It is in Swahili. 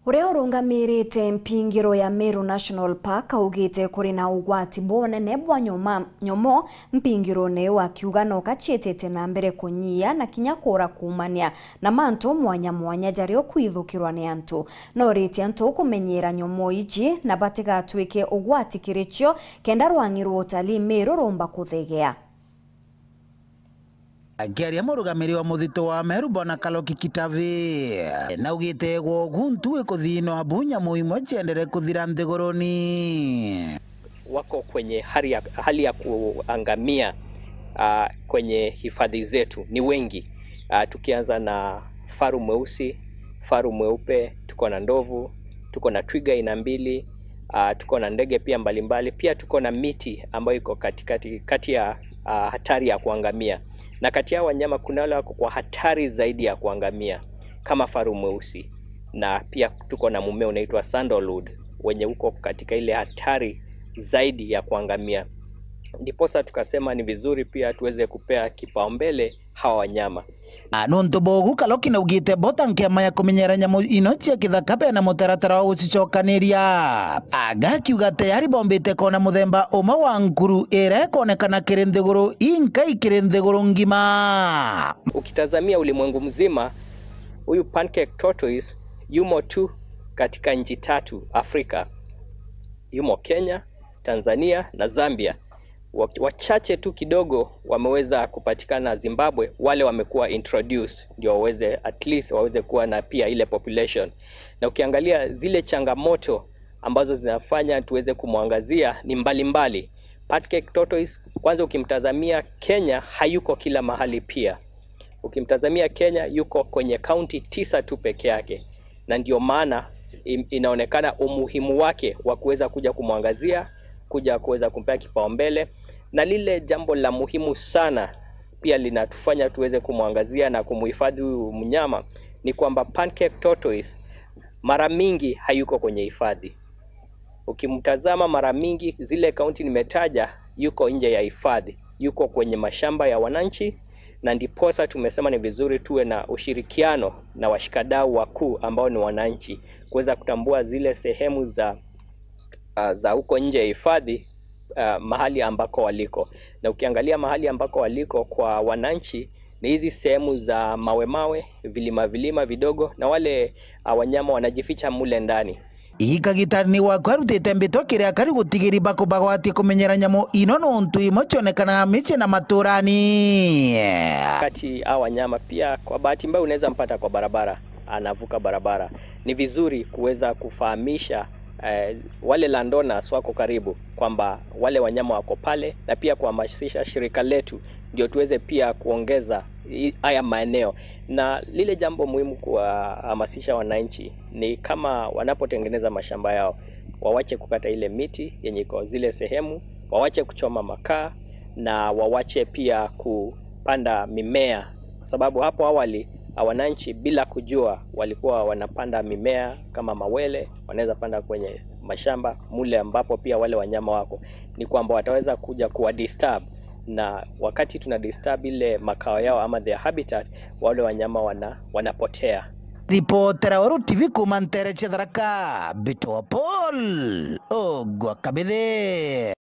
Uria urungamirite mpingiro ya Meru National Park augite kuri na ugwati bonene bwa nyomo mpingiro ne wakiuga no kachietete na mbere kunyia na kinya kura kumania na mantu mwanya mwanya jario kwithukirwa ni antu no riti antu kumenyera nyomo iji na batigatwike ugwati kirichio kenda rwang'irwo utalii Meru rumba kuthegea. Akiaria murugamiri wa muthito wa Meru Bwana Kaloki Kitavi na ugite guntu ikuthino abunya muhimu chiendere kuthira nthiguruni wako kwenye hali ya kuangamia kwenye hifadhi zetu ni wengi. Tukianza na faru mweusi, faru mweupe, tuko na ndovu, tuko na twiga aina mbili, tuko na ndege pia mbalimbali, pia tuko na miti ambayo iko katikati kati ya hatari ya kuangamia. Na kati ya wanyama kuna wale wako kwa hatari zaidi ya kuangamia kama faru mweusi, na pia tuko na mmea unaitwa sandalwood wenye uko katika ile hatari zaidi ya kuangamia. Ndiposa tukasema ni vizuri pia tuweze kupea kipaumbele hawa wanyama. Nontu bogu Kaloki na ugite bota nkiama ya kumenyera nyamu ino cia kithaka bena mutaratara wa gucicokaniria. Agakiuga tayari bombite kona muthemba umwe wa nkuru ira ikonekana kiri nthiguru inka ikiri nthiguru ngima. Ukitazamia ulimwengu mzima, huyu pancake tortoise yumo tu katika nchi tatu Afrika. Yumo Kenya, Tanzania na Zambia. Wachache tu kidogo wameweza kupatikana Zimbabwe, wale wamekuwa introduced ndio waweze at least waweze kuwa na pia ile population. Na ukiangalia zile changamoto ambazo zinafanya tuweze kumwangazia ni mbalimbali. Pancake tortoise kwanza ukimtazamia Kenya hayuko kila mahali pia. Ukimtazamia Kenya yuko kwenye kaunti 9 tu peke yake. Na ndio maana inaonekana umuhimu wake wa kuweza kuja kumwangazia, kuja kuweza kumpea kipaumbele. Na lile jambo la muhimu sana pia linatufanya tuweze kumwangazia na kumuhifadhi huyu mnyama ni kwamba pancake tortoise mara mingi hayuko kwenye hifadhi. Ukimtazama mara mingi zile kaunti nimetaja yuko nje ya hifadhi, yuko kwenye mashamba ya wananchi, na ndiposa tumesema ni vizuri tuwe na ushirikiano na washikadau wakuu ambao ni wananchi kuweza kutambua zile sehemu za huko nje ya hifadhi, mahali ambako waliko. Na ukiangalia mahali ambako waliko kwa wananchi ni hizi sehemu za mawe mawe, vilima vilima vidogo, na wale wanyama wanajificha mule ndani. Ikagitani wakwa arutite mbito kiria kari gutigiri bako bagwati kumenyera nyamu ino nontu imwe cionekanaga michi na maturani. Kati hawa wanyama pia kwa bahati mbaya unaweza mpata kwa barabara, anavuka barabara. Ni vizuri kuweza kufahamisha wale landowners wako karibu kwamba wale wanyama wako pale, na pia kuhamasisha shirika letu ndio tuweze pia kuongeza haya maeneo. Na lile jambo muhimu kuhamasisha wananchi ni kama wanapotengeneza mashamba yao wawache kukata ile miti yenye iko zile sehemu, wawache kuchoma makaa na wawache pia kupanda mimea, sababu hapo awali wananchi bila kujua walikuwa wanapanda mimea kama mawele, wanaweza panda kwenye mashamba mule ambapo pia wale wanyama wako. Ni kwamba wataweza kuja kuwa disturb, na wakati tuna disturb ile makao yao ama their habitat, wale wanyama wanapotea. Reporter wa TV kuma Ntere Tharaka, Bito Paul Ogwa Kabithe.